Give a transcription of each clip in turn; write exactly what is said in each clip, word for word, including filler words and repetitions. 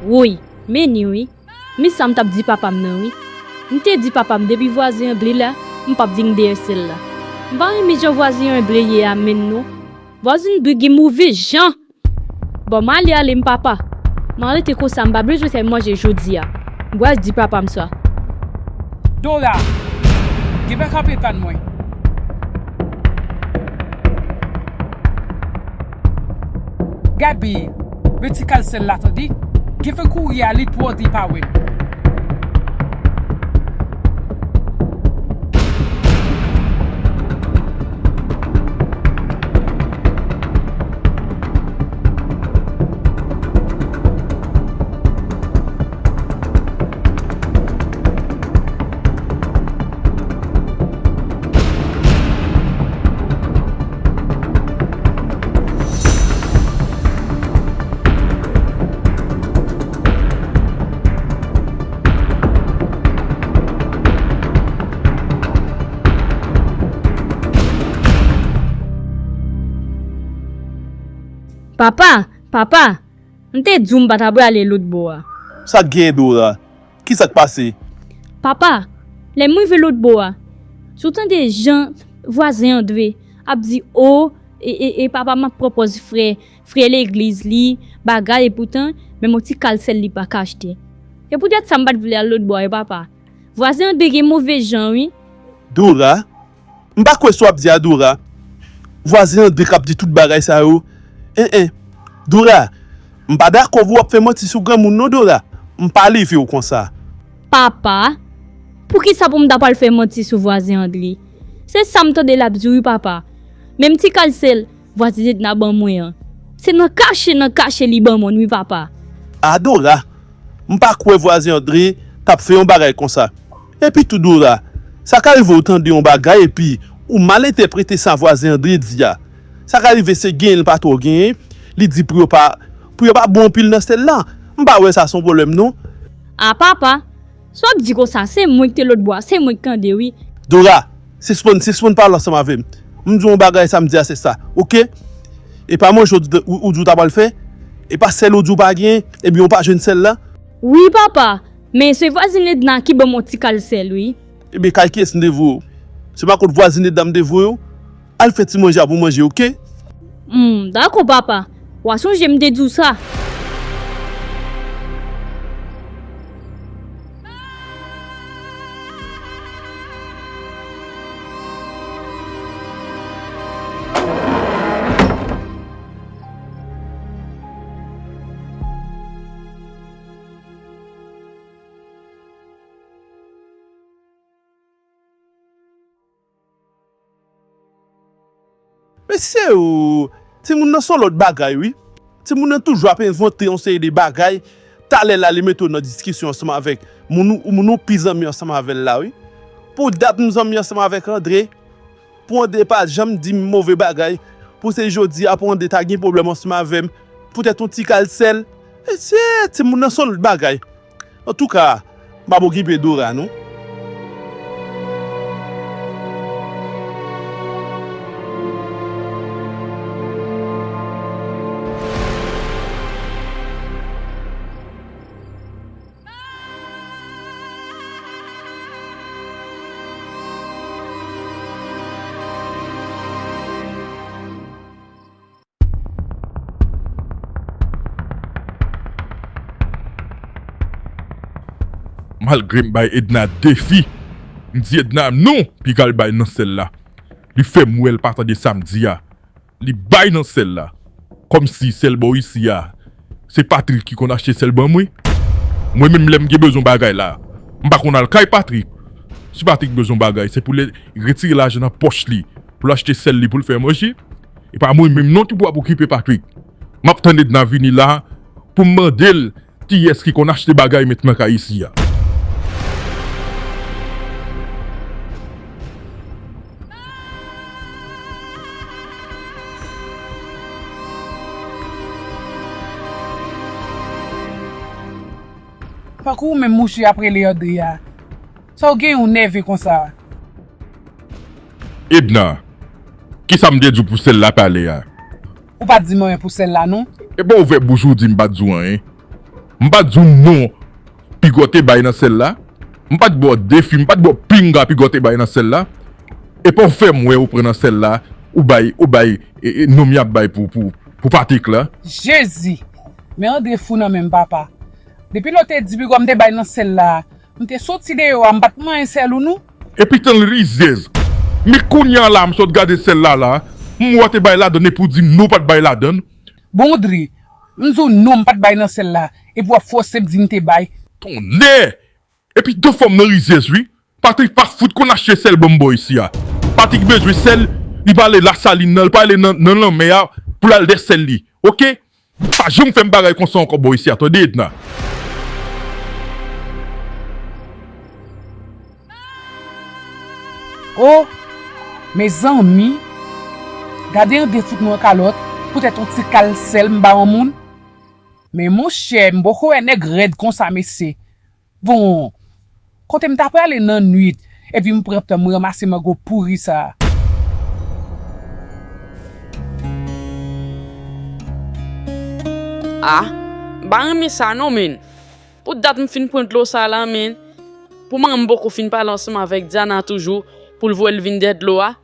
Woy, men ni wi. Men sa m t ap di papa m nan wi. M te di papa m depi vwazen an ble la, m p ap vin dèyè sèl la. M pa renmen jan vwazen an ble ye a menm non. Vwazen an ble gen move jan. Bon, m ale ale m papa. M a rete konsa, m pa bezwen fè manje jodi a. M pral di papa m sa. Dora, gen fè kanpe tann mwen. Gaby, men ti kal sèl la tande. Gen fè kouri ale pou André pa wè l. Papa, papa, m te di w m pa ta prale lòt bò a. Sa k genyen, Dora? Kisa k pase? Papa, lè m rive lòt bò a, si w tande jan vwazen André ap di o, e, e, e papa m ap pran pòz frè, frè legliz li, bagay, epoutan, menm yon ti kal sèl li pa ka achte. Se poutèt sa m pa t vle al lòt bò a, wi, papa. Vwazen André gen move jan, wi. Dora, m pa kwè sa w ap di a, Dora. Vwazen André k ap di tout bagay sa yo. En, en. Dora, m pa dakò pou w ap fè manti sou granmoun non, Dora. M pa leve w konsa. Papa, poukisa pou m ta pral fè manti sou vwazen André? Se sa m tande l ap di wi, papa. Menm ti kal sèl vwazen Edna ban mwen an, se nan kache, nan kache li ban mwen l wi, papa. A, Dora, m pa kwè vwazen André t ap fè yon bagay konsa. Epi tou, Dora, sa ka rive w tande yon bagay epi ou mal entèprete sa vwazen André di a. Sa ka rive se genyen l pa twò genyen, li di pou yo pa, pou yo pa bon anpil nan sèl la. M pa wè sa se yon pwoblèm non. A papa, sa w ap di konsa, se mwen ki te lòt bò a, se mwen ki tande wi. Dora, sispann, sispann pale ansanm avè m. M di w yon bagay, sa m di a se sa, oke? E pa manje ou di, ou, ou di w ta pral fè? E pa sèl ou di w pa genyen, ebyen ou pa jwenn sèl la? Wi, papa, men se vwazin Edna ki ban m yon ti kal sèl, wi. Ebyen, kay kiyès m te voye w? Se pa kot vwazin Edna m te voye w? Al fè ti manje a pou manje, oke? Hmm, dakò, papa. W a sonje m te di w sa. Mesye o, timoun nan se yon lòt bagay wi. Timoun nan toujou ap envante yon seri de bagay. Talè la li mete w nan diskisyon ansanm avèk moun ou, moun ou pi zanmi ansanm avè l la wi. Pou dat m zanmi ansanm avèk André. Pou André pa janm di m move bagay. Pou se jodi a pou André ta gen pwoblèm ansanm avè m. Poutèt yon ti kal sèl. Mesye, timoun nan se yon lòt bagay. Antouka, m p ap okipe Dora non. Malgre m bay Edna defi, m di Edna non, piga l bay nan sèl la. Li fè m wè l pa tande sa m di a. Li bay nan sèl la. Kòmsi sèl bò isi a, se Patrick ki konn achte sèl ban mwen. Mwen menm lè m gen bezwen bagay la, m pa konn al kay Patrick. Si Patrick bezwen bagay, se pou l retire lajan nan pòch li, pou l achte sèl li, pou l fè manje. E pa mwen menm non ki pou ap okipe Patrick. M ap tann Edna vini la pou m mande l kiyès ki konn achte bagay met nan kay isi a. Tankou ou menm mouche ap rele André a. Sa w gen ou nève konsa? Edna, kisa m te di w pou sèl la talè a? Ou pa t di m anyen pou sèl la non. E pa w ouvè bouch ou di m pa t di w anyen. M pa t di w non Piga w te bay nan sèl la. M pa t ba w defi, m pa t ba w pinga Piga w te bay nan sèl la. Epa w fè m wè ou pran nan sèl la, ou bay, ou bay e, e, nonm y ap bay pou, pou, pou Patrick la. Jezi! Men Andre fou nan men m, papa. Depi lè w te di Piga m te bay nan sèl la, m te soti deyò a, m pa t manyen sèl ou non. Epi tann rizyèz. Men kounye a la, m sot gade sèl la la, m wè w te bay ladann epi w di m non w pa t bay ladann. Bon, Andre, m di w non, m pa t bay nan sèl la, epi w ap fòse m di m te bay. Tonnè! Epi de fwa m nan rizyèz wi. Patrick pa fout konn achte sèl ban m bò isi a. Patrick bezwen sèl, li pa ale Lasalin nan, li pa ale nan, nan lanmè a pou l al dèyè sèl li. Oke? Pa janm fè m bagay konsa ankò bò isi a, tande Edna. O! Mezanmi! Gade Andre fout mwen kalòt poutèt yon ti kal sèl m ba yon moun. Men monchè, m poko wè nèg rèd konsa mesye. Bon, kote m ta prale nan nwit, epi m pran tan m ranmase mango pouri sa a. Ah, m pa renmen sa non, men. Pou dat m fin pran dlo sa la, men. Pou manman m poko fin pale ansanm avèk Diana toujou, pou l voye l vin dèyè dlo a.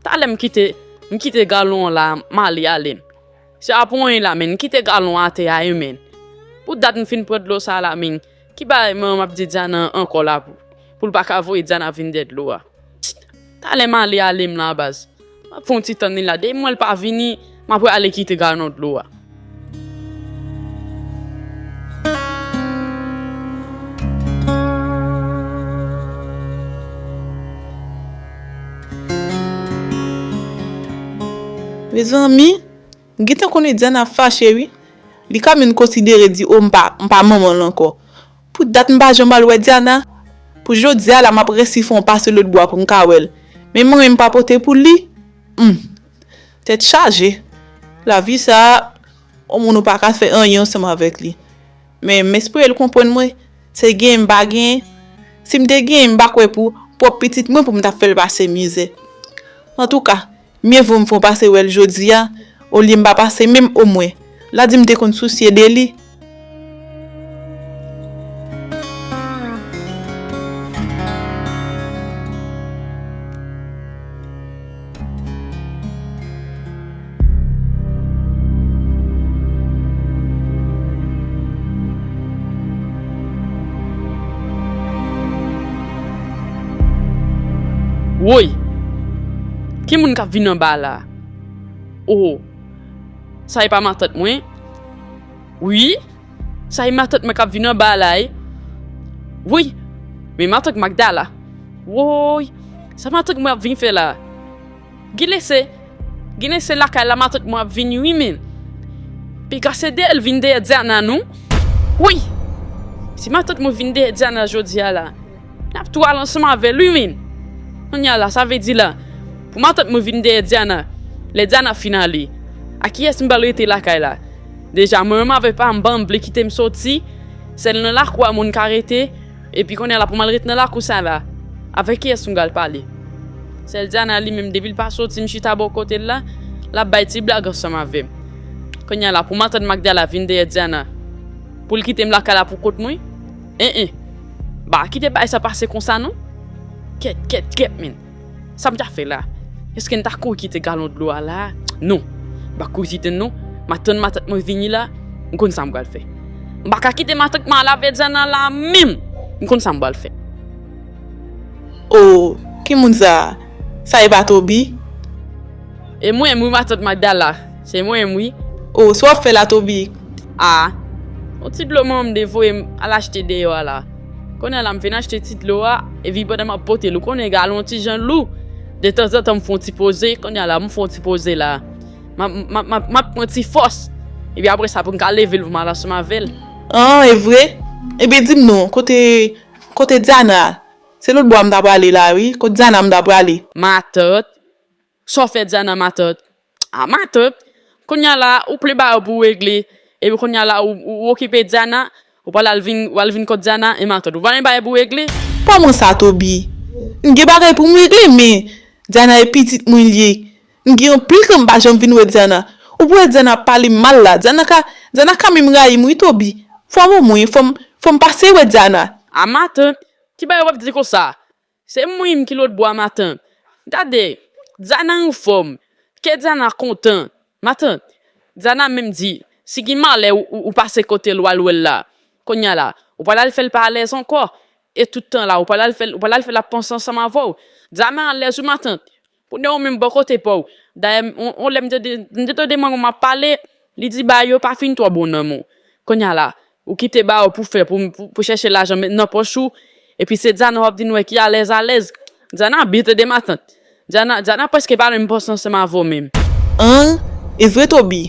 Talè m kite, m kite galon an la, m ale ale m. Se pa pou anyen la, men, m kite galon an atè a wi, men. Pou dat m fin pran dlo sa la, men, ki bagay manman m ap di Diana ankò la pou, pou l pa ka voye Diana vin dèyè dlo a? Talè m ale ale m la baz. M ap fè yon ti tann li la, depi m wè l pa vini, m ap prale kite galon dlo a. Mezanmi, m gentan konnen Diana ap fache wi. Li ka menm konsidere di, o, m pa, m pa manman l ankò. Pou dat m pa janm al wè Diana. Pou jodi a la, m ap resi fè yon pase lòtbò a pou m ka wè l. Men mwen menm pa pote pou li. Humm. Tèt chaje. Lavi sa a, yon moun ou pa ka fè anyen ansanm avèk li. Men m espere l konprann mwen. Se genyen m pa genyen. Si m te genyen, m pa kwè pou pwòp pitit mwen pou m t ap fè l pase mizè. Antouka, mye vo m fè w pase wè l jodi a, olye m pa pase menm omwen. La di m te konn sousye de li. Woy! Ki moun k ap vin anba la? O! Sa e pa matant mwen? Wi! Sa e matant mwen k ap vin anba la wi. Wi! Men matant Magdala. Woy! Sa matant mwen ap vin fè la? Genlè se, genlè se lakay la matant mwen ap vin wi men. Piga se dèyè l vin dèyè Diana non. Wi! Si matant mwen vin dèyè Diana jodi a la, n ap tou al ansanm avè l wi men. Kounye a la, sa vle di la, pou matant mwen vin dèyè Diana, lè Diana fin ale, a kiyès m pral rete lakay la? Deja, mwen menm avèk pa m, m pa vle kite m soti, sèl nan lakou a moun ka rete, epi kounye a la pou m al ret nan lakou sa la, avèk kiyès m pral pale? Sèl Diana li menm, depi l pa soti, m chita bò kote l la, l ap bay ti blag ansanm avè m. Kounye a la, pou matant Magdala vin dèyè Diana, pou l kite m lakay la pou kont mwen? En en. M pa kite bagay sa pase konsa non. Kèt, kèt, kèt, men. Sa m t ap fè la? Èske m ta kouri kite galon dlo a la? Non. M pa kouri kite l non. M a tann matant mwen vini la. M konn sa m pral fè. M pa ka kite matant mwen al avè Diana la menm. M konn sa m pral fè. O, ki moun sa a? Sa e pa Toby? E mwen menm wi, matant Magdala. Se mwen menm wi. O, sa w ap fè la, Toby? A, yon ti dlo manman m te voye m al achte deyò a la. Kounye a la, m vin achte ti dlo a, epi pandan m ap pote l, ou konnen galon an ti jan lou. Detanzantan, m fè yon ti poze, kounye a la, m fè yon ti poze la. M ap, m ap, m ap, m ap pran ti fòs. Epi apre sa, pou m ka leve l, pou m al ansanm avè l. An, e vre? Ebyen, di m non, kote, kote Diana? Se lòt bò a m ta prale la, wi. Kote Diana m ta prale? Matant. Sa w fè Diana, matant? A, matant, kounye a la, ou plen bagay pou w regle, epi kounye a la, ou, ou, ou okipe Diana, ou pral al vin, ou al vin kot Diana, e matant, ou pa gen bagay pou w regle? Kòman sa, Toby? M gen bagay pou m regle, men Diana e pitit mwen li ye. M gen anpil tan m pa janm vin wè Diana. Ou pou wè Diana ap pale m mal la. Diana ka, Diana ka menm rayi m wi, Toby. Fò m omwen, fò m, fò m pase wè Diana. A matant, ki bagay w ap di konsa? Se mwen menm ki lòtbò a matant. Gade, Diana anfòm. Kè Diana kontan. Matant, Diana menm di, si gen malè ou, ou, ou pase kote l, w al wè l la. Kounye a la, ou pral al fè l pa alèz ankò. E tout tan la, ou pral al fè l, ou pral al fè l ap panse ansanm avè w. Diana alèz wi matant. Kounye a ou menm bò kote pa w. Dayè, on, on lè m te, m te tande manman m ap pale, li di bagay yo pa fin twò bon nan men w. Kounye a la, ou kite bagay ou pou fè, pou, pou, pou chèche lajan met nan pòch ou, epi se Diana w ap vin wè ki alèz alèz. Diana byen tande matant. Diana, Diana prèske pa menm panse ansanm avè w menm. An, e vre Toby.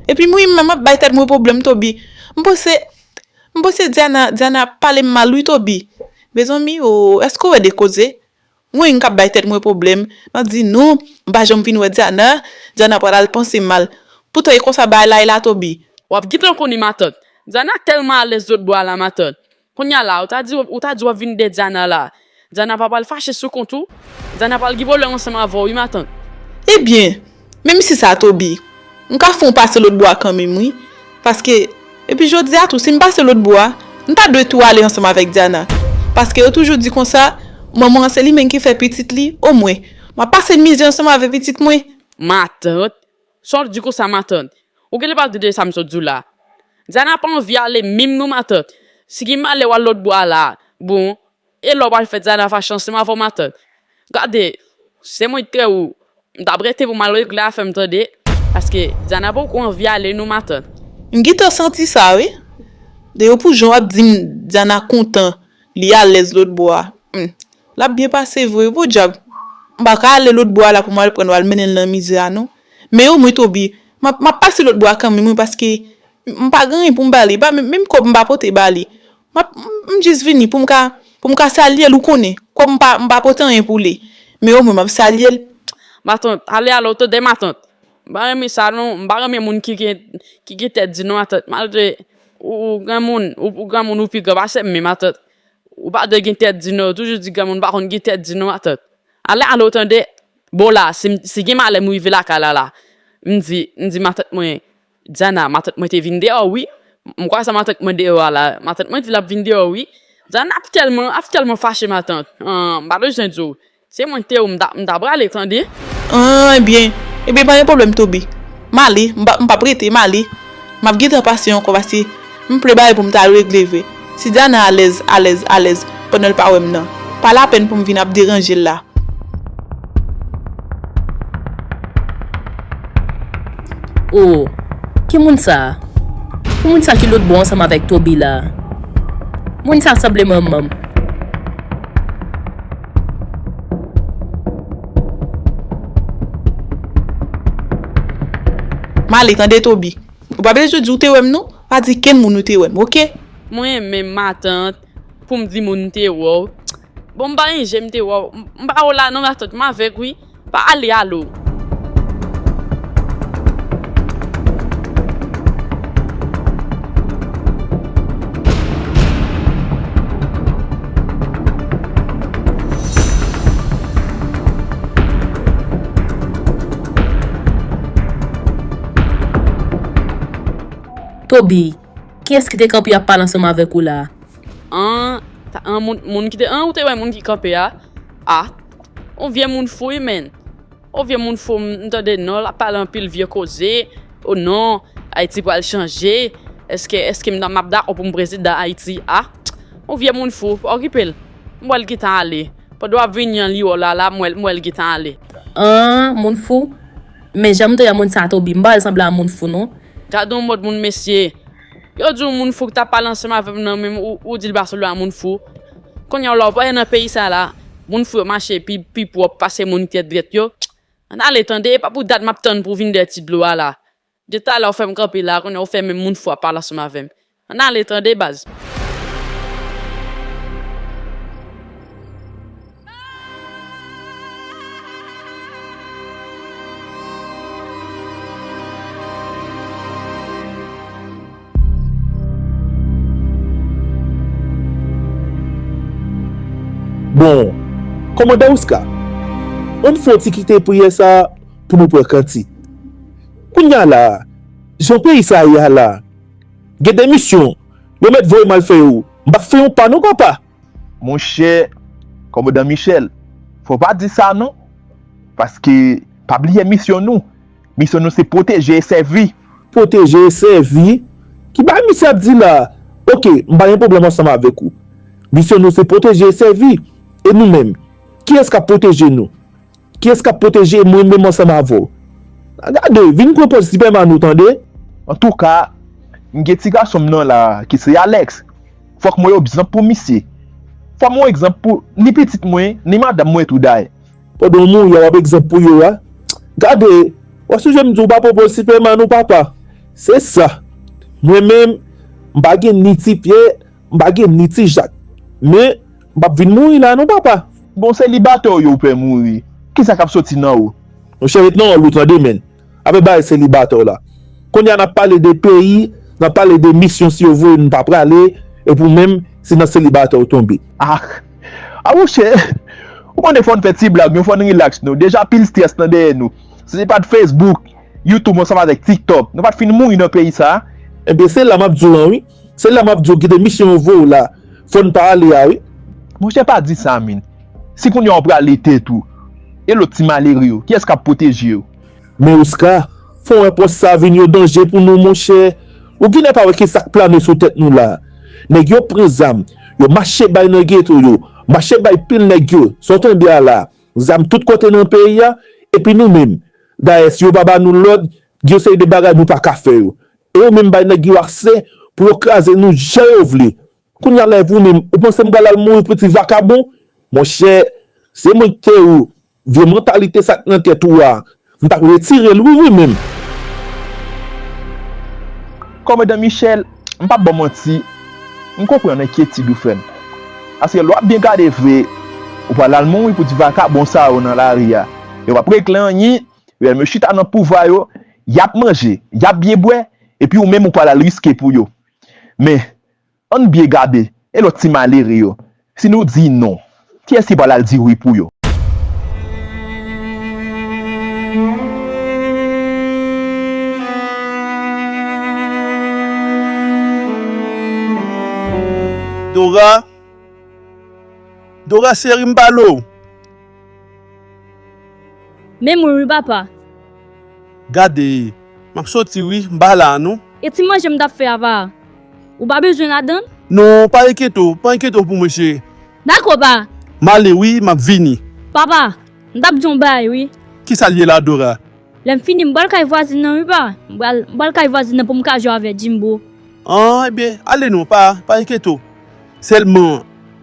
Epi mwen menm m ap bay tèt mwen pwoblèm Toby. M panse, m panse Diana, Diana ap pale m mal wi Toby. Mezanmi o, èske w wè de koze? Mwen menm k ap bay tèt mwen pwoblèm, m ap di non, m pa janm vin wè Diana, Diana pral al panse m mal. Poutan e konsa bagay la ye la Toby. W ap gentan konnen matant. Diana tèlman alèz lòtbò a la matant. Kounye a la, ou ta di, ou ta di w ap vin dèyè Diana la. Diana pa pral fache sou kont ou. Diana pral gen pwoblèm ansanm avè w wi matant. Ebyen, menm si sa Toby, m ka fè w pase lòtbò a kanmenm wi. Paske, epi jodi a tou, si m pase lòtbò a, m ta dwe tou ale ansanm avèk Diana. Paske yo toujou di konsa, manman an se li menm ki fè pitit li, omwen, m ap pase mizè ansanm avèk pitit mwen. Matant, sa w di konsa matant? Ou genlè pa tande sa m sot di w la. Diana pa anvi ale menm non matant. Si gen malè w al lòtbò a la, bon, e lè w pral fè Diana fache ansanm avè w matant. Gade, se mwen ki te ou, m t ap rete pou m al regle afè m tande, paske Diana poko anvi ale non matant. M gentan santi sa wi. Depi pou jan w ap di m Diana kontan, li alèz lòtbò a. Hmm. L ap byen pase vre wi podyab. M pa ka ale lòtbò a la pou m al pran w al mennen l nan mizè a non. Men omwen Toby, m ap, m ap pase lòtbò a kanmenm wi paske m pa gen anyen pou m ba li. Pa menm, menm kòb m pa pote ba li. M ap, m, m jis vini pou m ka, pou m ka salye l ou konnen. Kòm m pa, m pa pote anyen pou li. Men omwen m ap salye l. Matant, ale alò tande matant. M pa renmen sa non, m pa renmen moun ki gen, ki gen tèt di non matant. Malgre ou, ou granmoun, ou, ou granmoun ou pi gran pase m men matant. Ou pa dwe gen tèt di non, yo toujou di granmoun pa konn gen tèt di non matant. Ale, ale w tande. Bon la, si, si gen malè m rive lakay la la, m di, m di matant mwen, Diana, matant mwen te vin deyò wi. M kwè sa matant mwen deyò a la. Matant mwen di l ap vin deyò wi. Diana ap tèlman, ap tèlman fache matant. An, m pa bezwen di w. Se mwen ki te ou m ta, m ta prale tande. An, ebyen, ebyen pa gen pwoblèm Toby. M ale, m pa, m p ap rete, m ale. M ap gentan pase ankò paske m ple bagay pou m ta regle vre. Si Diana alèz, alèz, alèz pandan l pa wè m nan, pa lapèn pou m vin ap deranje l la. O, ki moun sa a? Ki moun sa ki lòtbò ansanm avèk Toby la a? Moun sa a sanble manman m. M ale tande Toby. Ou pa bezwen di w te wè m non. Pa di kenn moun ou te wè m, oke? Mwen menm matant, pou m di moun m te wè w. Bon, m pa enje m te wè w. M, m pa wè w la non matant, m avèg wi. Pa ale alo. Toby, kiyès ki te kanpe ap pale ansanm avèk ou la a? An, ta, an, moun, moun ki te, an, ou te wè moun ki kanpe a? A, on vye moun fou wi, menn. On vye moun fou, m, m tande non, l ap pale anpil vye koze. O non, Ayiti pral chanje. Èske, èske m, m ap dakò pou m prezidan Ayiti? A, on vye moun fou, pa okipe l. M wè l gentan ale. Pandan w ap vini an li wè w la, la, m wè l, m wè l gentan ale. An, moun fou? Men jan m te wè moun sa Toby, m pa wè l sanble a moun fou non. Gade yon mòd moun mesye. Yo di yon moun fou ki t ap pale ansanm avè m nan, menm ou, ou di l pa sanble a moun fou. Kounye a la, ou pa wè nan peyi sa la, moun fou yo mache pi, pi pwòp pase moun ki tèt drèt yo. Ann ale tande, e pa pou dat m ap tann pou w vin dèyè ti dlo a la. De talè ou fè m kanpe la, kounye a ou fè menm moun fou ap pale ansanm avè m. Ann ale tande baz. Bon, kòmandan Oscar, ann fè yon ti kite priyè sa a pou nou pran kantik. Kounye a la a, jan peyi sa a ye a la a, gen de misyon Yo mèt voye m al fè yo. M p ap fè yon pa non, papa. Monchè, kòmandan Michel, fò w pa di sa non. Paske, pa bliye misyon nou. Misyon nou se pwoteje e sèvi. Pwoteje e sèvi? Ki bagay misye ap di la? Oke, m pa gen pwoblèm ansanm avèk ou. Misyon nou se pwoteje e sèvi. E nou menm? Kiyès k ap pwoteje nou? Kiyès k ap pwoteje mwen menm ansanm avè w? Gade, vin pran pòz Sipèman ou tande. Antouka, m gen ti gason m nan la, ki se Alex. Fòk mwen egzanp pou misye. Fò m yon egzanp pou ni pitit mwen, ni madanm mwen tou dayè. Pandan w mouri a, w ap egzanp pou yo a. Gade, w ap sonje m di w pa pran pòz Sipèman ou papa. Se sa. Mwen menm, m pa gen ni ti pyè, m pa gen ni ti jak. Men, m p ap vin mouri la non, papa. Bon, selibatè w ye w pè mouri. Kisa k ap soti nan ou? Monchè, ret nan wòl ou tande, menn. Avèk bagay selibatè w la. Kounye a n ap pale de peyi, n ap pale de misyon si yo voye n pa prale, epi w menm, se nan selibatè w tonbe. Ah, ah monchè, ou konnen fò n fè ti blag, nou fò n rilaks nou. Deja pil strès nan dèyè nou. Si se pa t Facebook, YouTube ansanm avèk TikTok, nou pa t fin mouri nan peyi sa a. Ebyen, se la m ap di w an wi. Se la m ap di w kite misyon yo voye w la, fò n pa ale a wi. Monchè pa di sa min. Si kounye a w prale tèt ou, e lòt ti malere yo, kiyès k ap pwoteje yo? Men Oscar, fò w wè pòs sa vin yon danje pou nou monchè. Ou genlè pa wè ki sa k plane sou tèt nou la. Nèg yo pran zam, yo mache bay nan geto yo, mache bay pil nèg yo, sa w tande a la, zam tout kote nan peyi a, epi nou menm, dayè si yo pa ba nou lòd, gen yon seri de bagay nou pa ka fè yo. E yo menm bay nèg yo aksè pou yo kraze nou jan yo vle. Kounye a la epi ou menm, ou panse m pral al mouri pou ti vakabon? Monchè, se mwen ki te ou, vye mantalite sa k nan tèt ou a, m t ap retire l wi wi menm. Kòmandan Michel, m p ap ba w manti, m konprann enkyetid ou frè m. Paske lè w ap byen gade vre, ou pral al mouri pou ti vakabon sa yo nan lari a. Yo p ap regle anyen, yo menm yo chita nan pouvwa yo, y ap manje, y ap byen bwè, epi ou menm ou pral al riske pou yo. Men, ann byen gade, e lòt ti malere yo, si nou di non, kiyès ki pral al di wi pou yo? Dora, Dora cheri, m pale w. Men mwen wi papa. Gade, m ap soti wi, m pa la non. E ti manje m t ap fè a pa? Ou pa bezwen ladann? Non, pa enkyete w, pa enkyete w pou mwen cheri. Dakò pa. M ale wi, m ap vini. Papa, m t ap di w yon bagay wi. Kisa l ye la Dora? Lè m fini m pral kay vwazin nan wi pa. M pral m pral kay vwazin nan pou m ka jwe avè Jimbo. An, ebyen, ale non, pa, pa enkyete w. Sèlman,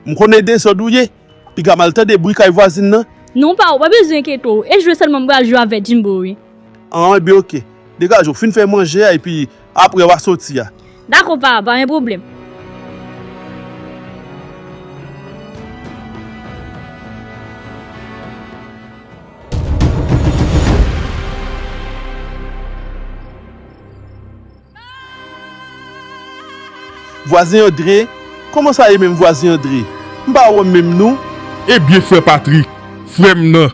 m konnen dezòd ou ye, piga m al tande bri kay vwazin nan. Non pa, ou pa bezwen enkyete w, e jwe sèlman m pral jwe avè Jimbo wi. An, ebyen, oke. Degaje w, fin fè manje a, epi apre w a soti a. Dakò pa, pa gen pwoblèm. Vwazen Andre, kòman sa ye menm vwazen Andre? M pa wè w menm non. Ebyen frè Patrik, frè m nan,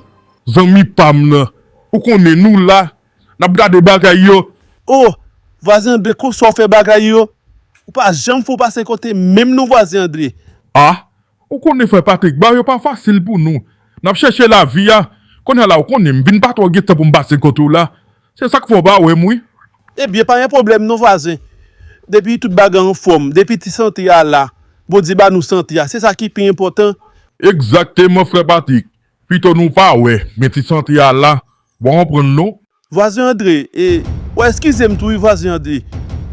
zanmi pa m nan, ou konnen nou la, n ap gade bagay yo. Oh, vwazen Andre, konsa w fè bagay yo? Ou pa janm fè w pase kote menm non vwazen Andre. Ah, ou konnen frè Patrik, bagay yo pa fasil pou nou. N ap chèche lavi a. Kounye a la ou konnen m vin pa twò gen tan pou m pase kote w la. Se sa k fè w pa wè m wi. Ebyen pa gen pwoblèm non vwazen. Depi tout bagay anfòm, depi ti sante a la, Bondye ba nou sante a, se sa ki pi enpòtan. Egzakteman frè Patrik. Pito nou pa wè, men ti sante a la, w a konprann non. Vwazen Andre, e, w a eskize m tou wi vwazen Andre.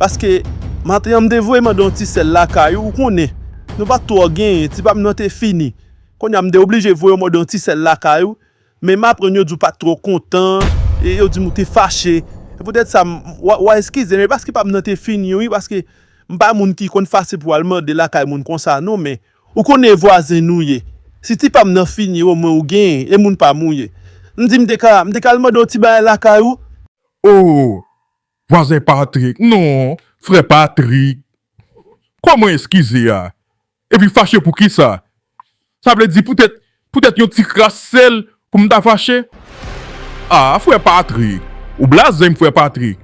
Paske, maten an m te voye mande yon ti sèl lakay ou, ou konnen. Nou pa t twò genyen, ti pa m nan te fini. Kounye a m te oblije voye w mande yon ti sèl lakay ou. Men m aprann yo di w pa t twò kontan, e yo di m ou te fache. Se poutèt sa, m, w a, w a eskize m, e paske pa m nan te fini wi, paske m pa moun ki konn fache pou al mande lakay moun konsa non, men ou konnen e vwazen nou ye. Si ti pa m nan fini, omwen ou genyen, e moun pa m ou ye. M di m te ka, m te ka al mande w ti bagay lakay ou. Oh, vwazen Patrik, non, frè Patrik. Kòman eskize a? Epi fache poukisa? Sa vle di poutèt, poutèt yon ti kras sèl pou m ta fache? Ah, frè Patrik, ou blaze m, frè Patrik.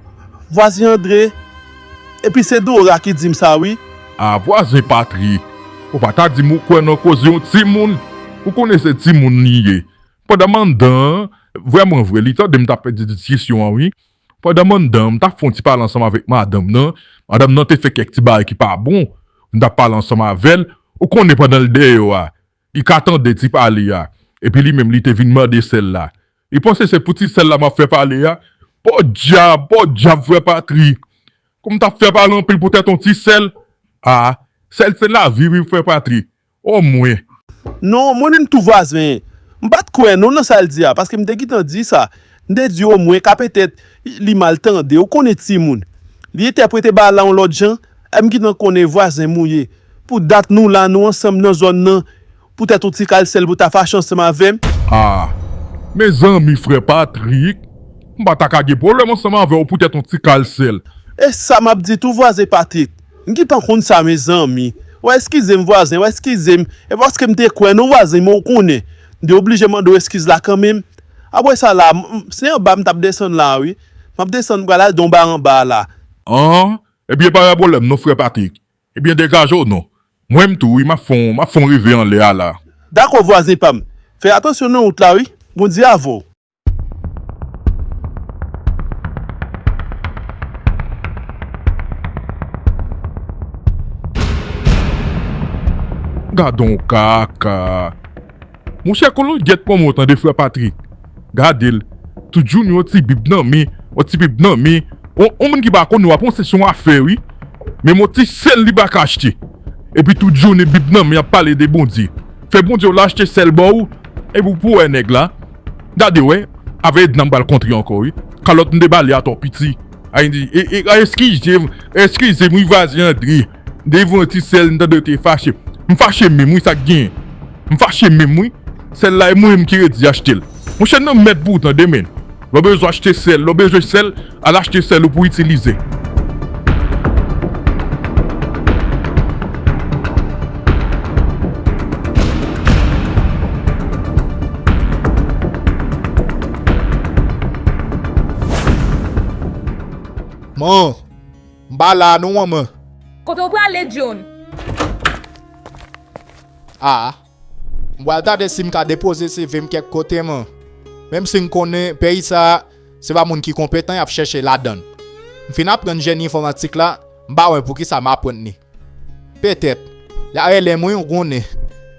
Vwazen Andre, epi se Dora ki di m sa wi. A, vwazen Patrik, ou pa ta di m ou kwè nan koze yon timoun. Ou konnen se timoun li ye. Pandan m anndan an, vrèman vre, li tande m t ap pèdi diskisyon an, wi. Pandan m anndan an, m t ap fè yon ti pale ansanm avèk madanm nan. Madanm nan te fè kèk ti bagay ki pa bon. M t ap pale ansanm avè l. Ou konnen pandan l dèyè a, li ka tande ti pale a. Epi li menm, li te vin mande sè l la. Li panse se pou ti sè l la m ap fè pale a. Podyab, podyab, frè Patrik. Kou m t ap fè pale anpil poutèt yon ti sè l. A, sè l se lavi, wi, frè Patrik. Omwen. Non, mwen menm tou vwazen. M pa t kwè non nan sa l di a, paske m te gentan di sa. M te di omwen ka petèt li mal tande, ou konnen timoun. Li entèprete bagay la yon lòt jan, e m gentan konnen vwazen m ou ye. Pou dat nou la, nou ansanm nan zòn nan, poutèt yon ti kal sèl pou ta fache ansanm avè m. A, mezanmi, frè Patrik, m pa ta ka gen pwoblèm ansanm avè w poutèt yon ti kal sèl. E sa m ap di tou, vwazen Patrik. M gentan konn sa, mezanmi. W a eskize m, vwazen, w a eskize m. E paske m te kwè non, vwazen, men w konnen. M te oblije mande w eskiz la kanmenm. Apre sa la, m, m, se anba m t ap desann la, wi. M ap desann, m pral al donba anba la. An, ebyen, pa gen pwoblèm non, frè Patrik. Ebyen, degaje w non. Mwen m tou, wi, m ap fè w, m ap fè w rive anlè a la. Dakò, vwazen pa m. Fè atansyon nan wout la, wi. Bondye avè w. Gadon kaka. Monchè, kolongyèt manman w tande, frè Patrik. Gade l. Tout jounen yon ti bib nan men, yon ti bib nan men. On, on moun ki pa konnen, w ap panse se yon afè, wi. Men yon ti sèl li pa ka achte. Epi tout jounen bib nan men ap pale de Bondye. Fè Bondye w la achte sèl ba w. Epi w pou wè nèg la. Gade wè, avè Edna m pral kontre ankò, wi. Kalòt m debale atò piti. Ay, di, e, e, a, eskize m, eskize m, wi, vwazen Andre. Devan ti sèl, m tande w te fache. M fache menm, wi, sa k genyen. M fache menm, wi. Sèl la, e mwen menm ki redi achte l. Monchè, nan mèd pou w tande, men. Lè w bezwen achte sèl, lè w bezwen sèl, al achte sèl ou pou itilize. Man, m pa la non, manman. Kote w prale, John? A, m pral tande si m ka depoze C V m kèk kote, man. Menm si m konnen peyi sa a, se pa moun ki konpetan y ap chèche ladan l. M fin aprann jeni enfòmatik la, m pa wè poukisa m aprann li. Petèt, y a rele mwen yon gwonnen.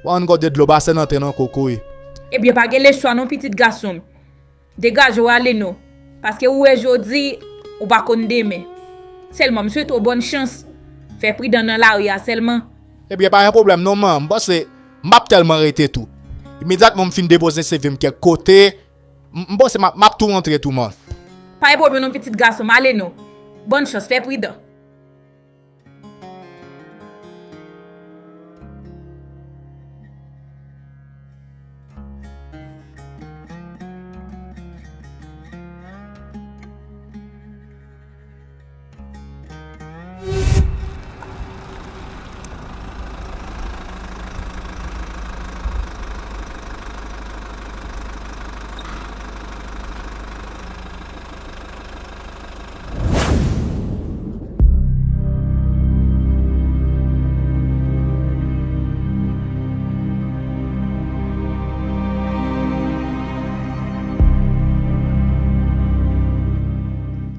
W a ann gòde dlo pa sèl antre nan kokoye. Ebyen, pa gen lechwa non, pitit gason m. Degaje w ale non, paske ou wè jodi, ou pa konn demen. Sèlman, m swete w bòn chans. Fè pridan nan lari a sèlman. Ebyen, pa gen pwoblèm non, man. M panse m p ap tèlman rete tou. Imedyatman m fin depoze C V m kèk kote, m, m panse m ap, m ap tou rantre tou, man. Pa gen pwoblèm non, pitit gason m, ale non. Bòn chans, fè pridan.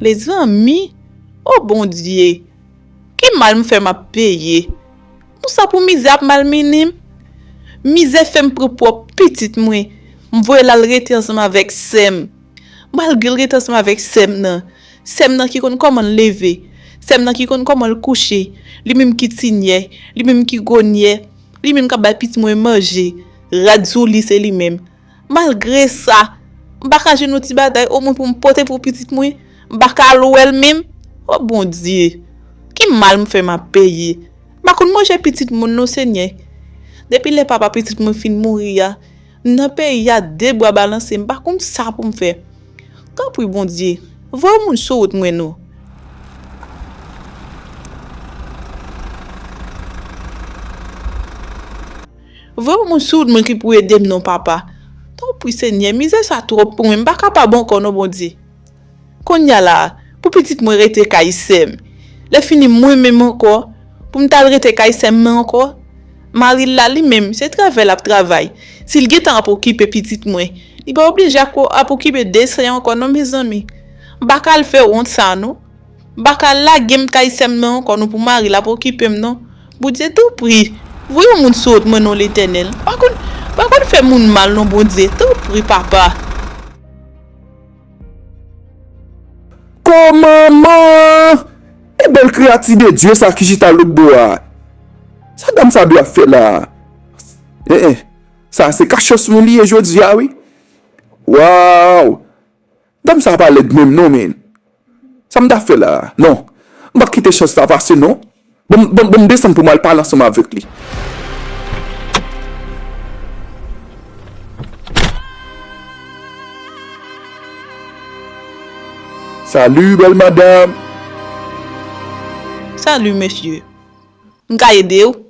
Lezanmi, o Bondye, ki mal m fè m ap peye? Konsa pou mizè ap malmennen m? Mizè fè m pran pwòp pitit mwen, m voye l al rete ansanm avèk sè m. Malgre l rete ansanm avèk sè m nan, sè m nan ki konn kòman l leve, sè m nan ki konn kòman l kouche, li menm ki ti nyè, li menm ki gwo nyè, li menm k ap bay pitit mwen manje, rad sou li se li menm. Malgre sa, m pa ka jwenn yon ti bagay omwen pou m pote pou pitit mwen? M pa ka al wè l menm? O Bondye, ki mal m fè m ap peye? M pa konn manje pitit moun non, Senyè. Depi lè papa pitit mwen fin mouri a, m nan peyi a de bra balanse, m pa konn sa pou m fè. Tanpri, Bondye, voye yon moun sou wout mwen non. Voye yon moun sou wout mwen ki pou ede m non, papa. Tanpri, Senyè, mizè sa twòp pou mwen, m pa kapab ankò non, Bondye. Kounye a la a, pou pitit mwen rete kay sè m. Lè fini mwen menm ankò, Pou m t al rete kay sè m nan ankò? Mari l la, li menm, se travay l ap travay. Si l gentan ap okipe pitit mwen, li pa oblije ap, ap okipe de sè ankò non, mezanmi. M pa ka al fè wont sa non. M pa ka al lage m kay sè m nan ankò non pou mari l ap okipe m non. Bondye toupri, voye yon moun sou wont mwen non, Letènèl. M pa konn, m pa konn fè moun mal non, Bondye toupri, papa. Kòmanman! E bèl kreyati de Dye sa ki chita lòt bò a. Sa dam sa dwe ap fè la a? Eh, eh. Sa se kachòs mwen li ye jodi a wi. Waw! Dam sa pa lèd menm non, men. Sa m ta fè la a? Non. M p ap kite chans sa pase non. Bon, bon, bon, m desann pou m al pale ansanm avèk li. Salut, belle madame. Salut, monsieur. M ka ede w?